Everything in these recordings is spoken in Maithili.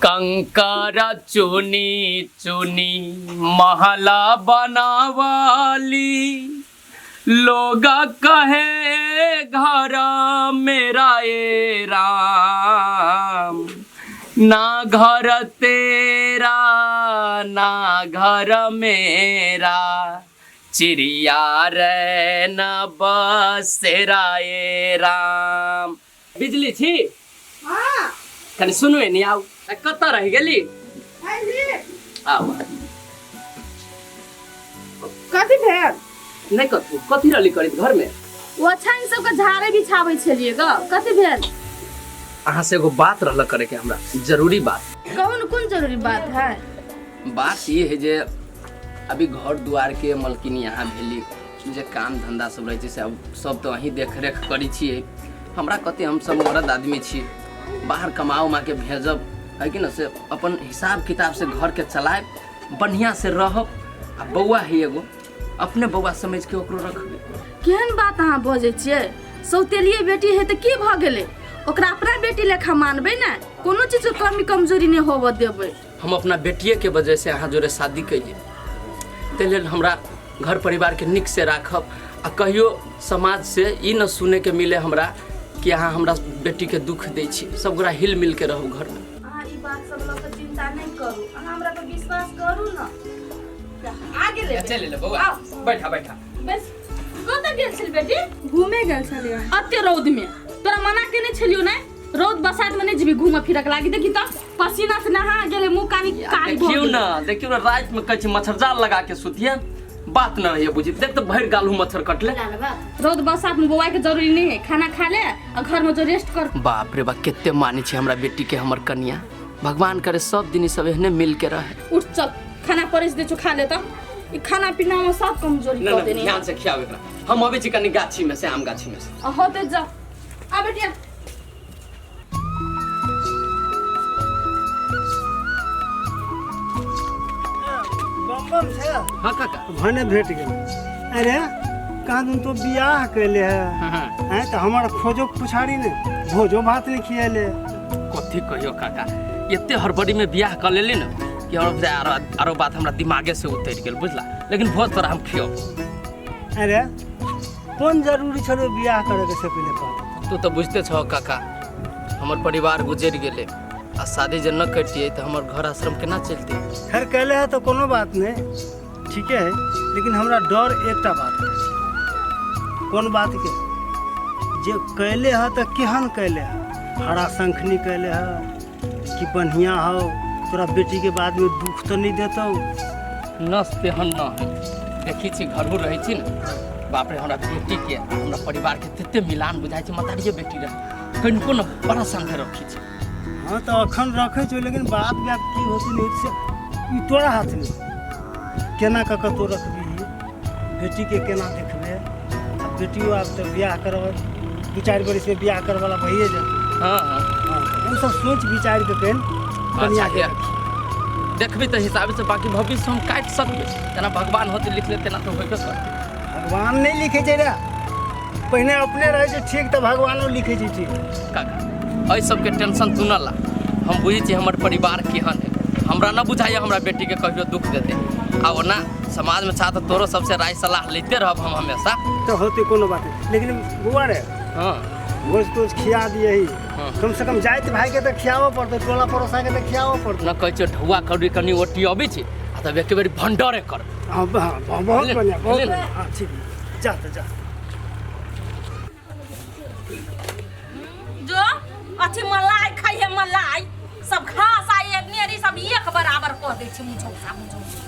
कंकर चुनी चुनी महला बनावाली, लोग कहे घर मेरा ए राम, ना घर तेरा ना घर मेरा, चिड़िया रे न बसेरा ए राम। बिजली छी? हाँ। कनि सुनू एनी आउ। आ, कतऽ रहि गेली? आउ। कथी भेल? नहि कथू, कथी रहली करैत घरमे? ओछाइन सबके झाड़े बिछाबै छलियै ग। कथी भेल? अहाँ से एगो बात रहल करे के हमरा, जरूरी बात। कहू ने, कोन जरूरी बात है? बात ये है जे अभी घर दुआर के मलकिन यहाँ भेली, जे काम धंधा सब रहै छै से अब सब तऽ अहीं देख रेख करै छियै। हमरा कते, हम सब मरद आदमी छी, बाहर कमा उमा के भेजब है कि न, से अपन हिसाब किताब से घर के चलायब, बढ़िया से रहब। आ बौआ है एगो, अपने बौआ समझ के ओकरो रखबै। केहन बात अहाँ बजै छियै? सौतेलिए बेटी है तऽ की भऽ गेलै? ओकरा अपना बेटी लेखा मानबै ने, कोनो चीजके कमी कमजोरी नहि होबऽ देबै। हम अपना बेटिए के वजह से अहाँ जोरे शादी कैली, ताहि लेल हमरा घर परिवार के नीक से राखब आ कहियो समाज से ई न सुने के मिले हमरा कि अहाँ हमरा बेटी के दुख दै छी। सब गोरा हिल मिल के रहू घर में। अहाँ ई बात सब लऽ कऽ चिंता नहि करू, अहाँ हमरा पर विश्वास करू ने। आ गेलै। चलि ले बौआ, बैठा बैठा। बस कतऽ गेल छल बेटी? घूमे गेल छलियै। अते रौद में तोरा मना केने छलियौ ने, रौद बसात में नहीं जेबी घूमे फिरक लागी। देखी त पसीना से नहा गेले, मुंह कानी कारी भ देखियौ गेलै। ना, देखियौ ना, राति में कहै छी मच्छरजाल लगा के सुतिए, बात न रहिए बुझी। देख तो भरि गालू मच्छर कटले। रौद बसात में बौआ के जरूरी नहीं है, खाना खा ले आ घर में जो रेस्ट कर। बाप रे बा, कते मानै छै हमरा बेटी के हमर कनिया। भगवान करे सब दिन ई सब एहने मिल के रहे। उठ चल, खाना परस दे छो, खा ले त। ई खाना पीना में सब कमजोरी ना कर ना देने। ध्यान से खियाओ एकरा। हम अबै छी कनी गाछी में से, आम गाछी में से। आ होते जा, आ बेटिया। बम बम छै। हाँ काका। भने भेट गेल। अरे कहाँ दिन तो बियाह कैले है? हाँ। हैं तऽ हमर खोजो पुछारी ने, भोजो भात नहीं खियेले। कथी कहियो काका, एते हड़बड़ी में बियाह कर लेली न कि और आरो आरो बात हमरा दिमागे से उतरि गेल बुझला, लेकिन भोज तोरा हम खियब। अरे कोन जरूरी छलो बियाह करे के से पहिले कह। तू तऽ बुझते छह काका, हमर परिवार गुजरि गेलै आ शादी जे न करितियै तऽ हमर घर आश्रम केना चलतै? खैर कैले है तऽ कोनो बात नहीं, ठीके है, लेकिन हमरा डर एकटा बात है। कोन बात के? जे कैले है तऽ केहन कैले है, हरा शंखनी कैले है कि बढ़िया हो? तोरा बेटी के बाद में दुख तो नहीं देतौ? नस तेहन न है, देखी छी घरो रहै छी ने, बाप रे, हमरा बेटी के आ हमरा परिवार के तते मिलान बुझाइ छै, मतारिये बेटी रहे कनिको न, बड़ा संगे रखी छै। हाँ तऽ अखन रखै छौ, लेकिन बात बात की होती नहीं से ई तोरा हाथमे, केना कऽ कऽ तो रखबही बेटीके, केना देखबे। आ बेटियो आब तऽ बियाह करब, 2-4 बरिसमे बियाह करवला भइए जेतै। हाँ हाँ। हाँ, ओ सब सोच विचारि कऽ कनि अच्छा कनियाके हे देखबी तऽ हिसाबे से बाकी भविष्य हम काटि सकबै, जेना भगवान होते लिखले तेना तऽ होइबे करतै। भगवान नहि लिखै छै रे, पहिने अपने रहै छै ठीक तऽ भगवानो लिखै छै ठीक। काका, एहि सबके टेंशन तू न ला, हम बुझै छी हमर परिवार केहन है। हमरा न बुझाइए हमरा बेटीके कहियो दुख देतै। आ ओना समाजमे छा तऽ तोरो सबसे राय सलाह लैते रहब हम हमेशा। तऽ होतै, कोनो बात नहि, लेकिन बौआ रे, हाँ, भोज तोज खिया दियही। हाँ। कम से कम जाति भाई के तऽ खियाबऽ पड़तै, टोला पड़ोसा के तऽ खियाबऽ पड़तै। न कहै छियौ ढौआ कौड़ी कनि ओटी अबै छै आ तब एक बेर भण्डरे कर। हाँ हाँ, बहुत बढ़िया, बहुत बुझलियै ने? बढ़िया। हाँ ठीक, जा तऽ जा। जो अथी मलाई खाइ है, मलाई सब घास आ नेरी सब एक बराबर कऽ दै छै, मुझौसा मुझौसा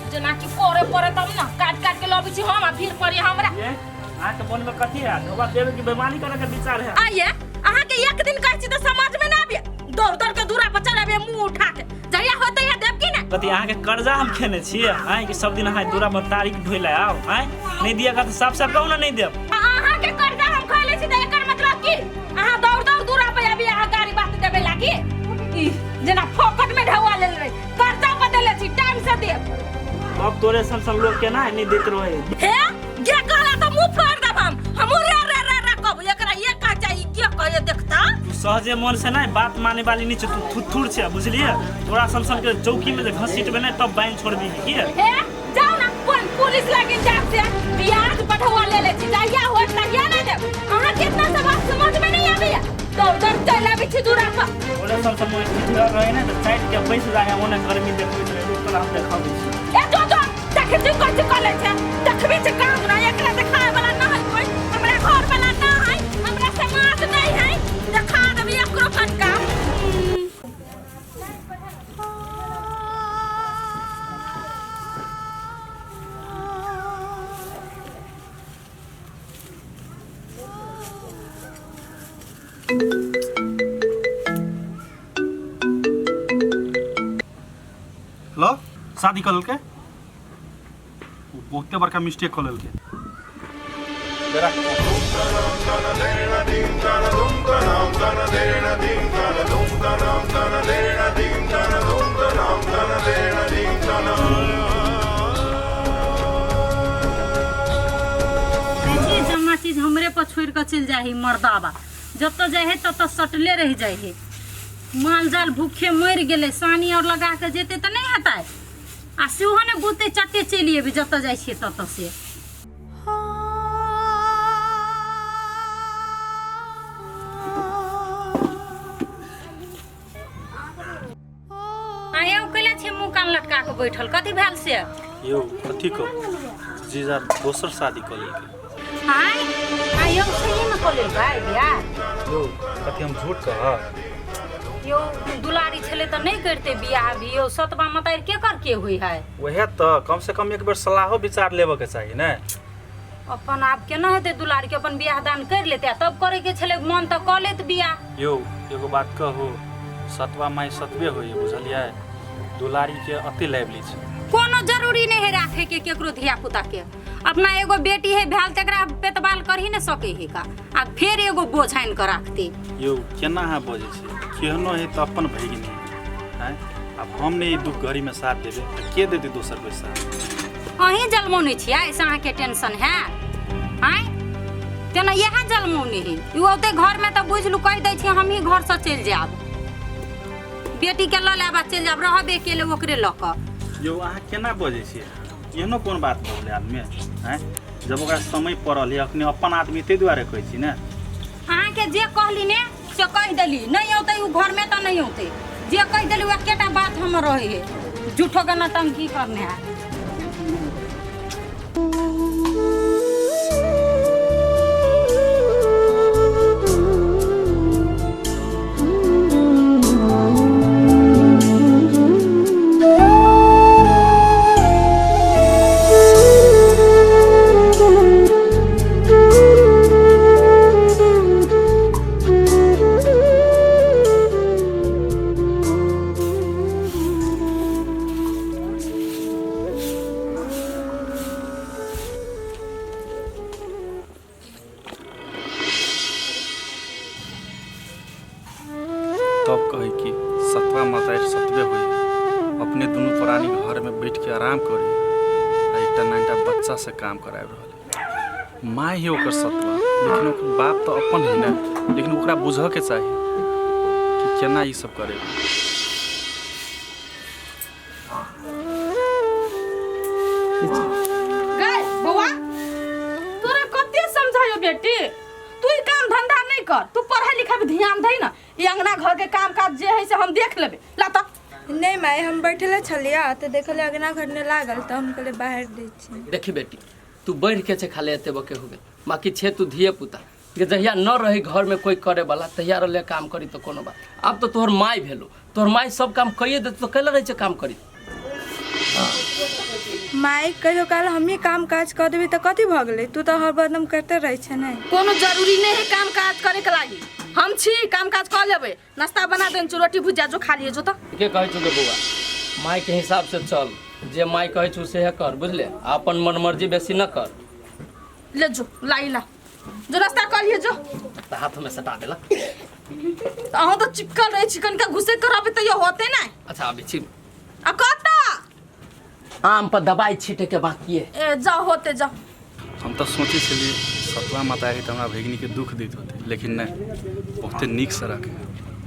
जेना कि करे पड़े तब ने काटि काटि के लबै छी हम आ भीड़ पड़े हमरा। ये अहाँके मन में कथी है? ढोबा देवे की बेईमानी करे के विचार है? आइए, अहाँके एक दिन कहै छी तऽ समझ में ना आबिए, दौड़ दौड़ के दूरा पर चल आबिए मुंह उठा के, जहिया होतै है देब की ने। कथी अहाँके कर्जा हम खेने छियै आँय कि सब दिन अहाँ दूरा पर तारीख ढोइ लए आउ आँय? नहीं दिएगा तऽ साफ साफ कहू ने, नहीं देब। आ अहाँके कर्जा हम खैले छी तऽ एकर मतलब की अहाँ दौड़ दौड़ दूरा पर आबि अहाँ गाड़ी बात देबे लागी? ई जेना फोकट में ढौआ लेल रही, कर्जा पर देले छी, टाइम से देब। अब तोरे सन सन लोग केना नहीं देत रहे। हे गे कहला तऽ मुंह फोड़ देब हम, हमहूँ रे रे रे रे कहब एकरा, ये कह जाई के कहे देखता। तू सही सहजे मन से नहीं बात माने वाली नहीं छे, तू थुथुर छे बुझलिए। तोरा सन सन के चौकी में जे घसीटबे नहीं तब बाइन छोड़बी की। हे जाओ ना पुलिस लागिन जाब से ब्याज पठवा ले ले छी जहिया होत तहिया नहीं देब। अहाँ के इतना सब बात समझ में नहीं आबैया, दौड़ दौड़ चलि आबै छी दूरा पर। ओले सन सन मोर ठिठुर रहे ने त चाटि के बैस जाए ओने गर्मी देखबैत रहे, रुक तोरा हम देखाबै छी। ए जो जो देखै छी कथी कऽ लै छै, देखबी छै काम ना, एकरा देखाय वाला ना है कोई, हमरा घर वाला ना है, हमरा समाज नहीं है, देखा देबी एकरो कनका। हेलो, शादी कऽ लेलकै, ओ बहुते बड़का मिस्टेक कऽ लेलकै। जी जमा चीज हमरे पर छोड़ के चल जाए है मर्दाबा, जतऽ जाइ है ततऽ सटले रह जाइ है। माल जाल भूखे मरि गेलै, सानी और लगा के जेतै तऽ नहि हेतै, आ सेहो ने बुझतै, चट्टे चलि एबै जतऽ जाइ छियै ततऽ से। आ यौ कैला छै मुँह कान लटका के बैठल, कथी भेल से? यौ कथी कहू, जीजा दोसर शादी कऽ लेलकै। आँय आ यौ सही में कऽ लेलकै बियाह? यौ कथी हम झूठ कहब? यौ दुलारी छलै तऽ नहि करितै बियाह भी, यौ सतबा मतारि के कर के होइ है? वएह तऽ कम से कम एक बेर सलाहो विचार लेबऽ के चाही ने। अपन आब केना हेतै दुलारी के, अपन बियाह दान करि लेतै आ तब करे के छलै मन तऽ कऽ लेत बियाह। यौ एगो बात कहू, सतबा माय सतबे होइए बुझलियै, दुलारी के अति लाबि लै छै। कोनो जरूरी नहि है राखे के केकरो धिया पुता के, अपना एगो बेटी है भेल तकरा पेतबाल कर ही ने सके है का, आ फेर एगो बोझ आनि कऽ राखतै। यौ केना अहाँ बजै छियै, केहनो है तऽ अपन भगिनी है, आब हम नहि ई दुख घड़ी में साथ देबै तऽ के देतै दोसर कोइ साथ? अहीं जलमौने छियै से अहाँके टेंशन है? आँय तेना इएह जलमौने है, ई औतै घरमे तऽ बुझलू कहि दै छियै हमही घरसँ चलि जायब, बेटीके लऽ लेब आ चलि जायब, रहब अकेले ओकरे लऽ कऽ। यौ अहाँ केना बजै छियै, एहनो कोन बात भऽ गेलै आदमी आँय, जब ओकरा समय पड़ल है अखने अपन आदमी ताहि दुआरे कहै छी ने। अहाँके जे कहली ने से कहि देली, नहि औतै ओ घरमे तऽ नहि औतै, जे कहि देली ओ एकेटा बात हमर रहै है, झूठो के नौटंकी करने है। तब कहे कि सतवा माता सतबे होई, अपने दुनू प्राणी घर में बैठ के आराम करी आ एकटा नाइटा बच्चा से काम कराबि रहल है। माँ ही ओकर सतवा, लेकिन ओकर बाप तो अपन है ना, लेकिन ओकरा बुझऽ के चाही कि केना ई सब करे। गए बौआ, तोरा कते समझायो बेटी, तू ई काम धंधा नहीं कर, तू पढ़ाई लिखाई पे ध्यान दे ना, ई अंगना घर के काम काज जे है से हम देख लेबे। ला त नहीं माय, हम बैठले छलियै तऽ देखलियै अंगना घर ने लागल तऽ हम कहलियै बाहर दै छी। देखी बेटी, तू बढ़ के छे खाली एते बके हो गेल, बाकी छे तू धिये पुता के जहिया न रही घर में कोई करे वाला तहिया रहले काम करी तो कोनो बात। अब तो तोहर माय भेलो, तोहर माय सब काम कइए देत तो कैला रहे छे काम करी? माय कहियो काल हमही काम काज कऽ देबै तऽ कथी भऽ गेलै, तू तऽ हरदम करते रहै छै ने। कोनो जरूरी नहीं है काम काज करे के लागी, हम छी काम काज कऽ लेबै, नाश्ता बना देन छी, रोटी भुजिया जो खा लिए जो। तऽ के कहै छौ गे बौआ, माय के हिसाब से चल, जे माय कहै छौ सेहे कर बुझले, आ अपन मनमर्जी बेसी न कर। ले जो लाई ला जो नाश्ता कऽ लिए जो। तऽ हाथ में सटा देलक। तऽ अहाँ तऽ चिपकल रहै छी, कनिका घुसे के रहबै तैयो होतै नहि। अच्छा अबै छी। आ कतऽ? आम पर दवाई छीटे के बाकी है। ए जाओ होते जाओ। हम तऽ सोचै छलियै सतवा माता है तऽ हमरा भगिनीके दुख दैत होतै, लेकिन नहि, बहुते नीकसँ रखै।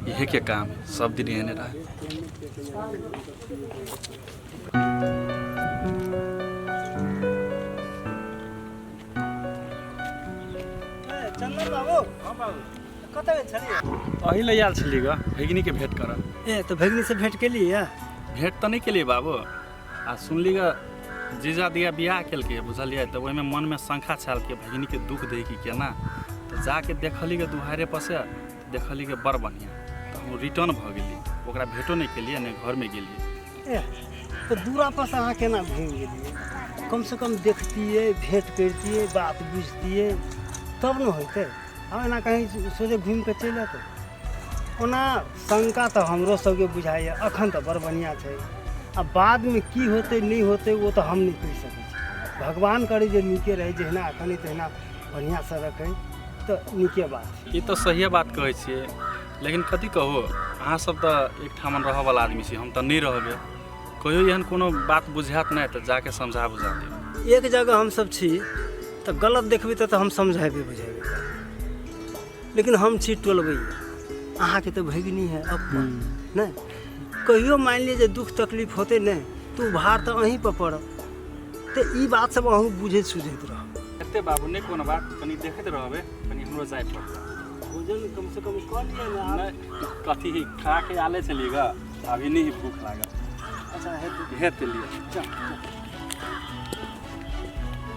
इहेके काम है, सब दिन एहने रहै। चंदन बाबू। हाँ बाबू, कतऽ गेल छलियै? अही लए आयल छलियै ग, भगिनीके भेँट करऽ। ए तऽ भगिनी से भेंट केलियै? भेँट तऽ नहि केलियै बाबू। आ सुनली ग, जीजा दिया बियाह केलकै, बुझलियै? तऽ ओहिमे मनमे शंका छल कि भगिनीके दुख दै कि केना। तऽ जाके देखली ग दुहारे पर से, देखली ग बड़ बढ़िआँ, तऽ हम रिटर्न भऽ गेली। ओकरा भेटो नहि केलियै, नहि घरमे गेलियै। ए तऽ दूरा पर से अहाँ केना घुमि गेलियै? कमसँ कम देखतियै, भेंट करितियै, बात बुझतियै, तब ने होइतै। हम एना कहीं सोझे घुमि कऽ चलि अयतै। ओना शंका तऽ हमरो सबके बुझाइए। अखन तऽ बड़ बढ़िआँ छै, आ बादमे की होतै नहि होतै, ओ तऽ हम नहि कहि सकै छी। भगवान करै जे नीके रहै, जहिना अखन है तहिना बढ़िआँसँ रखै तऽ नीके बात छै। ई तऽ सहिए बात कहै छियै, लेकिन कथी कहू, अहाँसब तऽ एकठाम रहऽवला आदमी छी, हम तऽ नहि रहबै। कहियो एहन कोनो बात बुझायत नहि तऽ जाके समझा बुझा देब। एक जगह हमसब छी तऽ गलत देखबै तऽ हम समझेबै बुझेबै, लेकिन हम छी टोलबैया, अहाँके तऽ भगिनी है अपन। नहि कहियो मानि लिअ जे दुख तकलीफ होतै नहि, तऽ ओ भार तऽ अहीँ पर पड़त। तऽ ई बात सब अहूँ बुझैत सुझैत रहब। एते बाबू, नहि कोनो बात, कनि देखैत रहबै, कनि हमरो जाय पड़तै। भोजन कमसँ कम कऽ लिअ ने आब। नहि, कथी खा के आले छलियै ग, अभी नहि भूख लागल। अच्छा, हेतै। हेतै लिअ। चल।